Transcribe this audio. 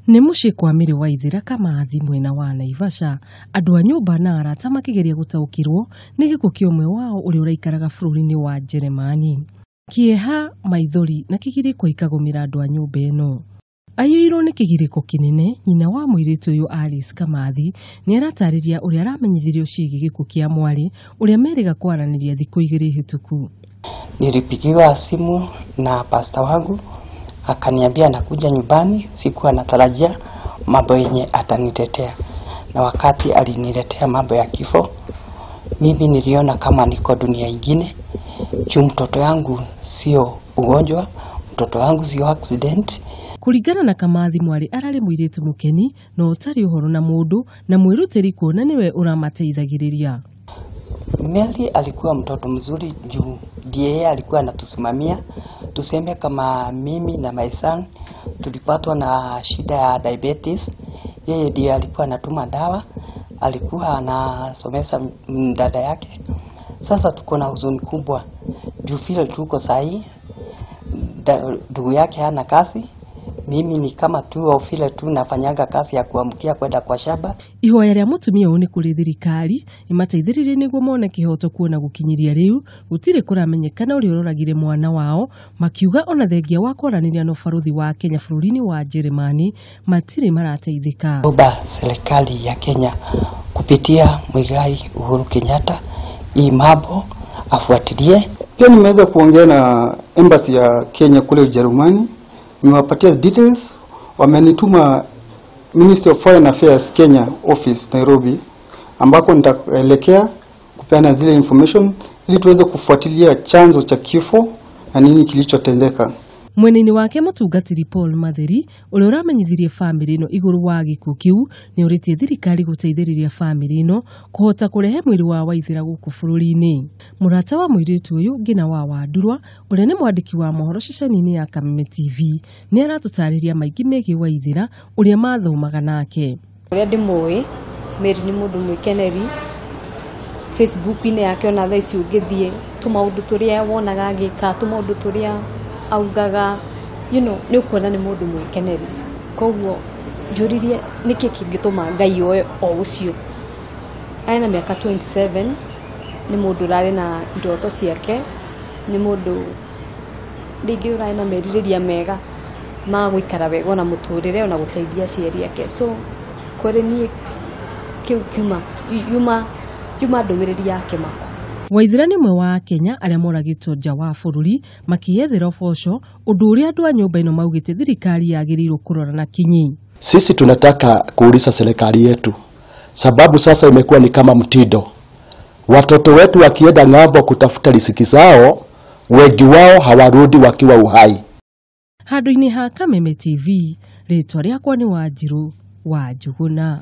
Nĩ mũciĩ kwa Mary Waithera Kamathi mwena wa Naivasha, andũ a nyũmba na arata makĩgeria gũtaũkĩrwo nĩ gĩkuũ kĩa ũmwe wao ũrĩa ũraikaraga bũrũri-inĩ wa Jeremani. Kĩeha, maithori na kĩgirĩko ikagũmĩra andũ a nyũmba ĩno. Aiyũirwo nĩ kĩgirĩko kĩnene, nyina wa mũirĩtu ũyũ Alice Kamathi nĩ aratarĩria ũrĩa aramenyithirio ciĩgiĩ gĩkuũ kĩa mwarĩ ũrĩa merĩga kwaranĩria thikũ igĩrĩ hĩtũku. Nilipigiwa simu na pasta wangu akaniambia anakuja nyumbani. Sikuwa natarajia mambo yenye atanitetea, na wakati aliniletea mambo ya kifo, mimi niliona kama niko dunia ingine, juu mtoto yangu sio ugonjwa, mtoto wangu sio accident. Kũringana na Kamathi, mwarĩ ararĩ mũirĩtu mũkeni na ũtarĩ ũhoro na mũndũ na mwĩrutĩri kuona nĩwe ũramateithagĩrĩria. Mary alikuwa mtoto mzuri juu ndiye yeye alikuwa anatusimamia. Tuseme kama mimi na my son tulipatwa na shida ya diabetes, yeye ndiye alikuwa anatuma dawa, alikuwa anasomesha dada yake. Sasa tuko na huzuni kubwa juu vile tuko sahi, ndugu yake hana kazi, mimi ni kama tu au vile tu nafanyaga kazi ya kuamkia kwenda kwa shamba. Ihoya rĩa mũtumia ũyũ nĩ kũrĩ thirikari ĩmateithĩrĩrie nĩguo mone kĩhoto kuona gũkinyĩria rĩu gũtirĩ kũramenyekana ũrĩa ũroragire mwana wao, makiuga ona thengia wa kwaranĩria na ũbarũthi wa Kenya bũrũri-inĩ wa Jeremani matirĩ marateithĩka. Omba serikali ya Kenya kupitia Muigai Uhuru Kenyatta hii mambo afuatilie. Pia nimeweza kuongea na embassy ya Kenya kule Ujerumani, nimewapatia details, wamenituma Ministry of Foreign Affairs Kenya office Nairobi, ambako nitaelekea kupeana zile information ili tuweze kufuatilia chanzo cha kifo na nini kilichotendeka. Mwena-inĩ wake mũtungatĩri Paul Matheri ũrĩa ũramenyithirie bamĩrĩ ĩno igũrũ wa gĩkuũ kĩu nĩ ũrĩtie thirikari gũteithĩrĩria bamĩrĩ ĩno kũhota kũrehe mwĩrĩ wa Waithera gũkũ bũrũri-inĩ. Mũrata wa mũirĩtu ũyũ Ngina wa Wandurwa ũrĩa nĩ mwandĩki wa mohoro ceceni-inĩ ya Kameme TV nĩ aratũtarĩria maingĩ megiĩ Waithera ũrĩa mathomaga nake. Ũrĩa ndĩmũĩ, Mary nĩ mũndũ mwĩkeneri. Facebook-inĩ yake ona thaa ici ũngĩthiĩ tũmaũndũ tũrĩa wonaga agĩka, tũmaũndũ tũrĩa augaga, nĩ ũkuona nĩ mũndũ mwĩkeneri. Koguo njũririe nĩkĩ kĩngĩtũma Ngai oe o ũcio. Arĩ na mĩaka 27, nĩ mũndũ ũrarĩ na iroto ciake, nĩ mũndũ rĩngĩ ũrarĩ na merirĩria mega ma gũikara wega ona mũtũrĩre ona gũteithia aciari ake. So kũrĩ niĩ kĩu kiuma yuma yuma ndũmĩrĩri ya kĩmako. Waithera nĩ ũmwe wa Akenya arĩa moragĩtwo nja wa bũrũri makĩyethera ũboco, ũndũ ũrĩa andũ a nyũmba ĩno maugĩte thirikari yagĩrĩirwo kũrora na kinyi. Sisi tunataka kuuliza serikali yetu, sababu sasa imekuwa ni kama mtindo. Watoto wetu wakienda ng'ambo kutafuta riziki zao, wengi wao hawarudi wakiwa uhai. Handũ-inĩ ha Kameme TV, rĩtwa rĩakwa nĩ Wanjirũ wa Njũgũna.